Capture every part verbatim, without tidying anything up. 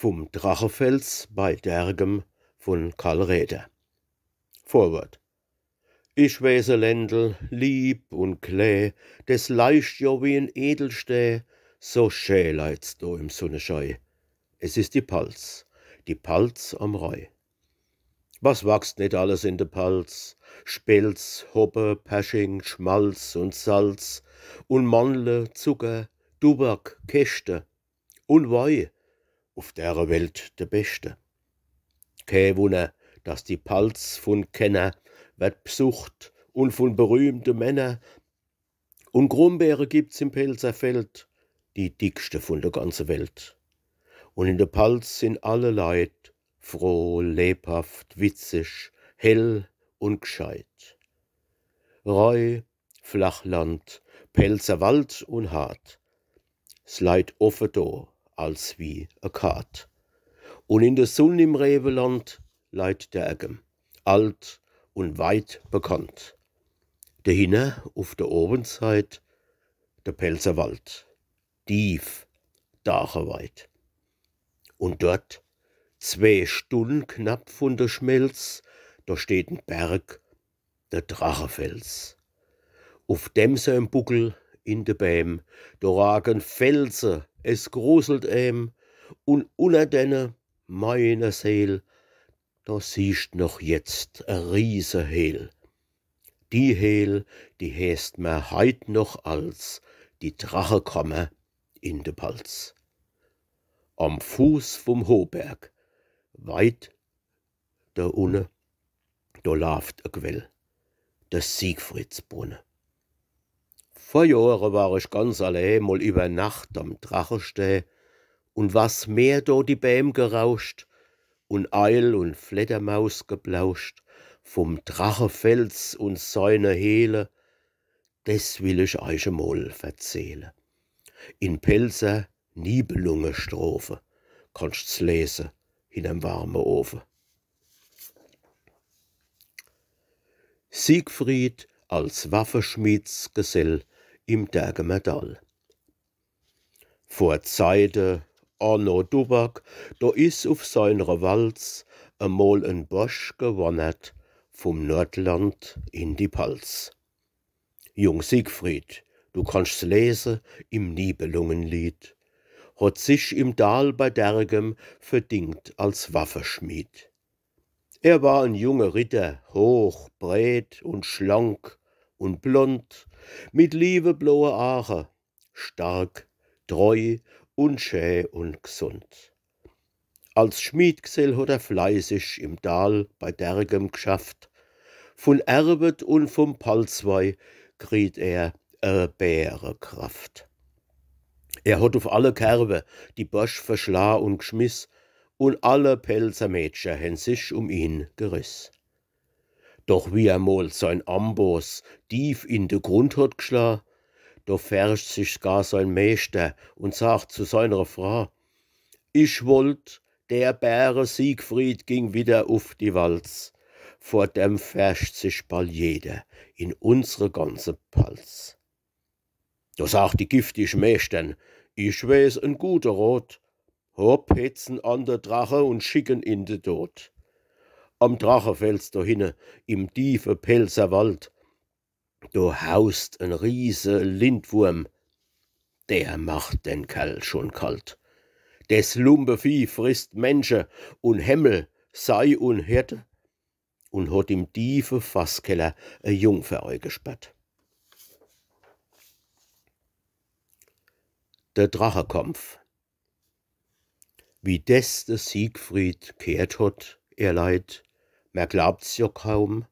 Vum Drachefels bei Dergem vun Karl Räder. Vorwort. Ich weeß e Ländel, lieb un klä, des leicht jo wie en Edelstää, so schä leit's do im Sunneschei. Es is die Palz, die Palz am Rhei. Was wachst net alles in de Palz? Spelz, Hoppe, Persching, Schmalz un Salz un Mannle, Zucker, Tubak, Keschte un Wei, uf dere Welt de beschte. Kä Wunner, dass die Palz vun Kenner werd bsucht un vun berühmte Männer. Un Grumbeere gibt's im Pelzer Feld, die dickschte vun de ganze Welt. Un in de Palz sin alle Leit froh, lebhaft, witzig, hell un gscheit. Rhei, Flachland, Pelzer Wald un Haardt, 's leit offe do als wie e Kaart. Un in de Sunn im Reweland leit Dergem, alt un weit bekannt. Dehinner uf de Owendseit de Pelzer Wald, tief, dacheweit. Un dort, zwee Stunn knapp vun de Schmelz, do steht en Berg, de Drachefels. Uf dem seim Buckel in de Bääm, do ragen Felse, es gruselt em, un unner denne, meiner Seel, do siehscht noch jetzt e Rieseheel. Die Heel, die heeßt mer heit noch als die Drachekammer in de Palz. Am Fuß vum Hohberg, weit do unne, do laaft e Quell, de Siegfriedsbrunne. Vor Johre war ich ganz allee mol iwwer Nacht am Drachestää, un was mehr do die Bääm gerauscht un Eil un Fleddermaus geplauscht, vum Drachefels un seine Heele, des will ich eich emol verzehle. In Pelzer Nibelunge-Strophe kannscht's lese, hinnerm warme Ofe. Siegfried als Waffeschmiedsgesell im Dergemer Dal. Vor Zeite, anno Tubak, do is uf seinre Walz emol en Borsch gewannert vum Nordland in die Palz. Jung Siegfried, du kannscht's lese im Nibelungenlied, hot sich im Dal bei Dergem verdingt als Waffeschmied. Er war en junge Ritter, hoch, breet un schlank un blond, mit liewe bloe Aache, stark, treu un schä un gsund. Als Schmiedgsell hot er fleißig im Dal bei Dergem gschafft. Vun Erwet un vum Palzwei kriet er e Bärekraft. Er hot uf alle Kerwe die Borsch verschla un gschmiss, un alle Pelzer Mädcher hen sich um ihn geriss. Doch wie er mol sein Amboss tief in de Grund hot gschla, do färcht sich gar sein Meeschter un sagt zu seiner Fra: „Ich wollt, der Bäre Siegfried ging widder uf die Walz. Vor dem färcht sich bal jeder in unsre ganze Palz.“ Do sagt die giftig Meeschtern: „Ich weeß en gute Rot. Hopp, hetzen an de Drache un schicken in de Tod.“ Am Drachefels do hinne, im tiefe Pelzer Wald, do haust en riese Lindwurm, der macht den Kerl schon kalt. Des Lumpevieh frisst Mensche un Hämmel, Sei un Hirte, un hot im tiefe Fasskeller e Jungfer eigesperrt. Der Drachekampf. Wie des de Siegfried gheert hot, ehr Leit, mer glaubt's jo kaum,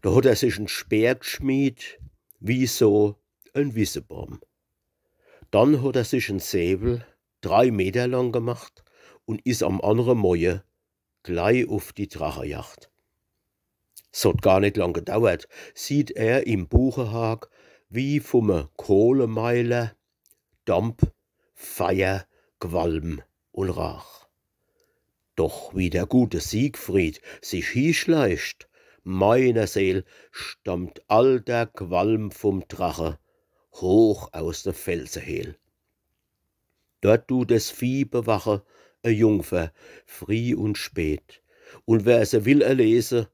do hot er sich en Speer gschmied, wie so en Wissebaum. Dann hot er sich en Säwel drei Meter lang gemacht un is am annere Moje glei uf die Drachejacht. S hot gar net lang gedauert, sieht er im Buchehag, wie vum e Kohlemeiler, Damp, Feier, Qualm un Raach. Doch wie der gute Siegfried sich hieschleicht, meiner Seel, stammt all der Qualm vum Drache hoch aus de Felseheel. Dort dut des Vieh bewache e Jungfer, frieh un spät. Un wer se will erlese,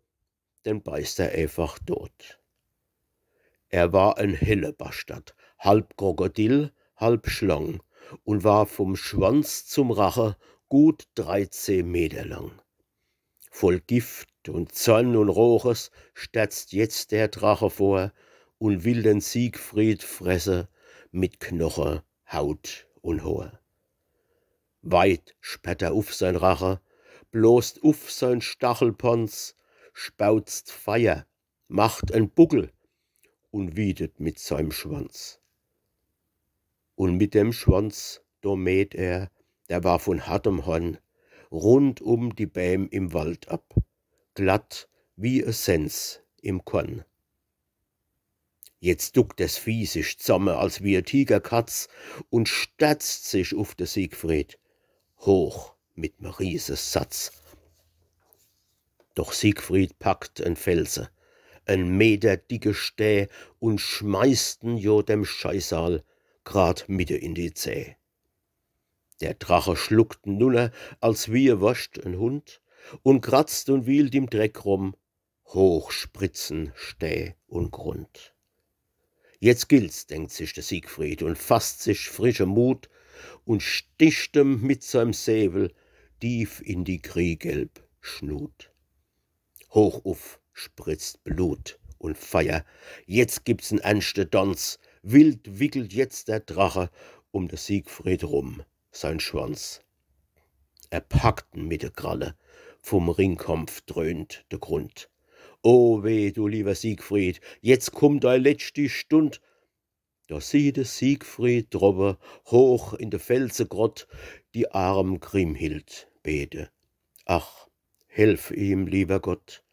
den beißt er eifach dot. Er war en Hellebastard, halb Krokodil, halb Schlang, un war vum Schwanz zum Rache gut dreizeh Meter lang. Voll Gift un Zorn un Roches sterzt jetzt der Drache vor un will den Siegfried fresse mit Knoche, Haut un Hoor. Weit sperrt er uff sein Rache, blost uff sein Stachelpanz, spauzt Feier, macht en Buckel un wietet mit seim Schwanz. Un mit dem Schwanz, do mäht er, der war vun hartem Horn, rundum die Bäm im Wald ab, glatt wie e Sens im Korn. Jetzt duckt des Vieh sich zamme als wie e Tigerkatz un sterzt sich uff de Siegfried, hoch mit me Riesesatz. Doch Siegfried packt en Felse, en Meter dicke Stä, un schmeißt en jo dem Scheisal grad mitte in die Zäh. Der Drache schluckt en nunner als wie e Worscht en Hund un kratzt un wiehlt im Dreck rum, hoch spritzen Stä un Grund. Jetzt gilt's, denkt sich de Siegfried un fasst sich frische Mut un sticht em mit seim Säwel tief in die griegelb Schnut. Hoch uff spritzt Blut un Feier. Jetzt gibt's en ernschte Danz. Wild wickelt jetzt der Drache um de Siegfried rum sein Schwanz. Er packt en mit de Kralle, vum Ringkampf dröhnt de Grund. O weh, du liewer Siegfried, jetzt kummt dei letschti Stund. Do sieht de Siegfried drowwe, hoch in de Felsegrott, die arm Kriemhild bete. Ach, helf ihm, liewer Gott.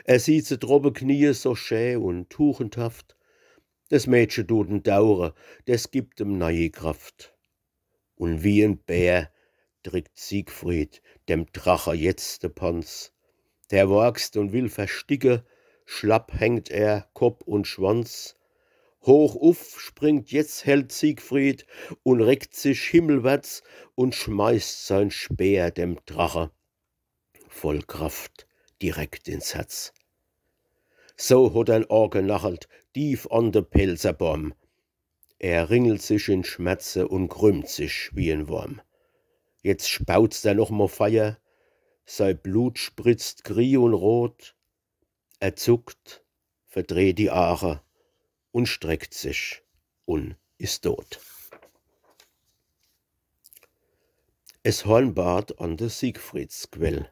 Er sieht se drowwe knie so schä un tuchendhaft. Des Mädche dut en daure, des gibt em neii Kraft. Un wie en Bär drickt Siegfried dem Drache jetzt de Panz. Der warkst un will versticke, schlapp hängt er Kopp un Schwanz. Hoch uff springt jetzt Held Siegfried un reckt sich himmelwärts un schmeißt sein Speer dem Drache voll Kraft direkt ins Herz. So hot en agenachelt, tief an de Pelzerbaam. Er ringelt sich in Schmerze un krümmt sich wie en Worm. Jetzt spauzt er noch mo Feier, sei Blut spritzt grie un rot. Er zuckt, verdreht die Aache un streckt sich un is tot. Es Hornbad an de Siegfriedsquell.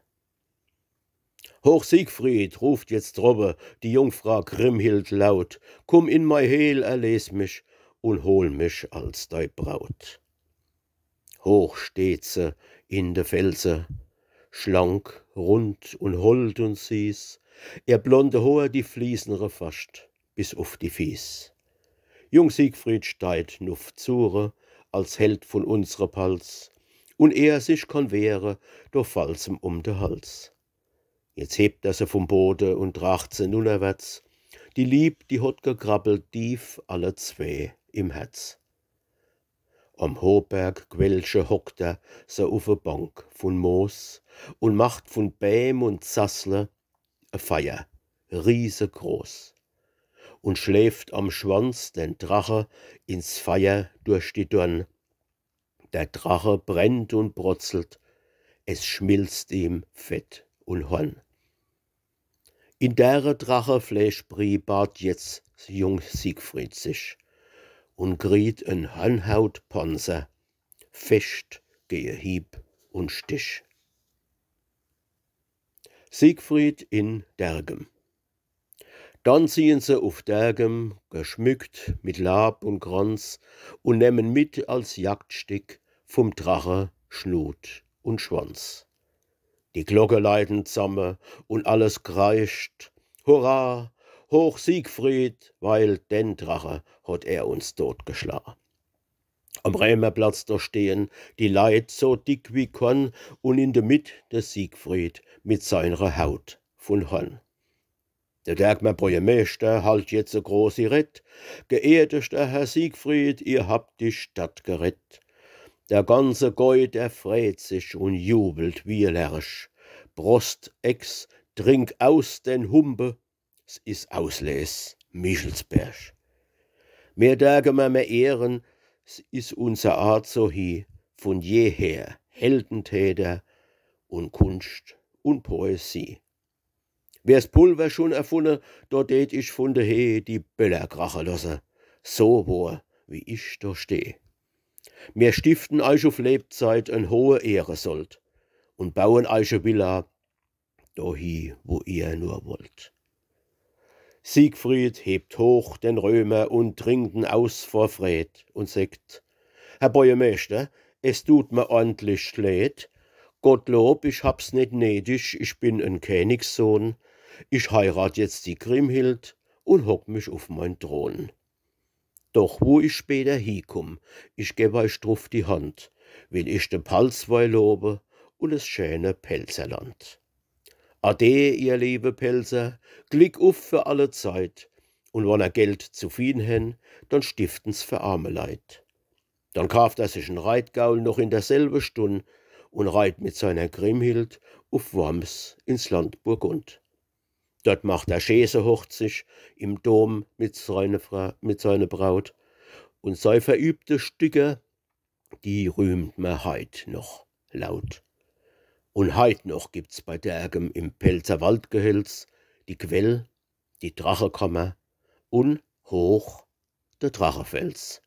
Hoch Siegfried, ruft jetzt drowwe die Jungfra Kriemhild laut, kumm in mei Heel, erles mich un hol mich als dei Braut. Hoch steht se in de Felse, schlank, rund un hold un sieß. Ihr blonde Hoor, die fließen re fascht bis uff die Fieß. Jung Siegfried steit nuff zu re als Held vun unsre Palz, un ehr er sich kann wehre, do fallt's em um de Hals. Jetzt hebt er se vum Bode un tracht se nunnerwärts. Die Lieb, die hot gekrabbelt tief alle zwee im Herz. Am Hoberg Quellche hockt er se uff e Bank vun Moos un macht vun Bääm un Zassle e Feier, riesegroß, un schläft am Schwanz den Drache ins Feier durch die Dorn. Der Drache brennt un brotzelt, es schmilzt ihm Fett un Horn. In dere Drachefleischbrie bad jetzt jung Siegfried sich un kriet en Hornhautpanzer, fescht gehe Hieb un Stich. Siegfried in Dergem. Dann ziehen se uff Dergem, geschmückt mit Lab un Kranz, un nemmen mit als Jagdstick vum Drache Schnut un Schwanz. Die Glocke leiten zamme un alles kreischt: Hurra, hoch Siegfried, weil den Drache hot er uns totgeschla. Am Rämerplatz do stehen die Leit so dick wie Korn un in de Mitt de Siegfried mit seinre Haut vun Horn. De Dergmer Bojemeeschter halt jetzt e großi Redd: Geehrtester Herr Siegfried, ihr habt die Stadt gerett. Der ganze Gäu, der freet sich un jubelt wie e Lerch. Prost, Ex, trink aus den Humpe, s is Ausles Michelsberg. Mir dage mer, mer ehren, s is unser Art so hi, vun jeher Heldentäter un Kunscht un Poesie. Wär's Pulver schun erfunne, do tät ich vun de Heh die Böller krache losse, so wohr, wie ich do steh. Mir stiften eich uf Lebzeit en hohe Ehresold un bauen eich e Villa dohi, wo ihr nur wollt. Siegfried hebt hoch den Römer un trinkt en aus vor Freed un sägt: „Herr Bojemeeschter, es tut mer ordentlich leed. Gottlob, ich hab's net nedig, ich bin en Känigssohn. Ich heirat jetzt die Kriemhild un hock mich uf mein Thron. Doch wo ich später hikumm, ich geb eich druf die Hand, will ich de Palzwei lobe un es schäne Pälzerland. Ade, ihr liebe Pälzer, Glick uf für alle Zeit, un wann er Geld zu viel hen, dann stiften's für arme Leit.“ Dann kaaft er sich en Reitgaul noch in derselbe Stunn un reit mit seiner Kriemhild uf Worms ins Land Burgund. Dort macht er scheeße Hochzig im Dom mit seine, Fra mit seine Braut. Un sei verübte Stücke, die rühmt mer heit noch laut. Un heit noch gibt's bei Dergem im Pälzer Waldgehölz die Quell, die Drachekammer un hoch de Drachefels.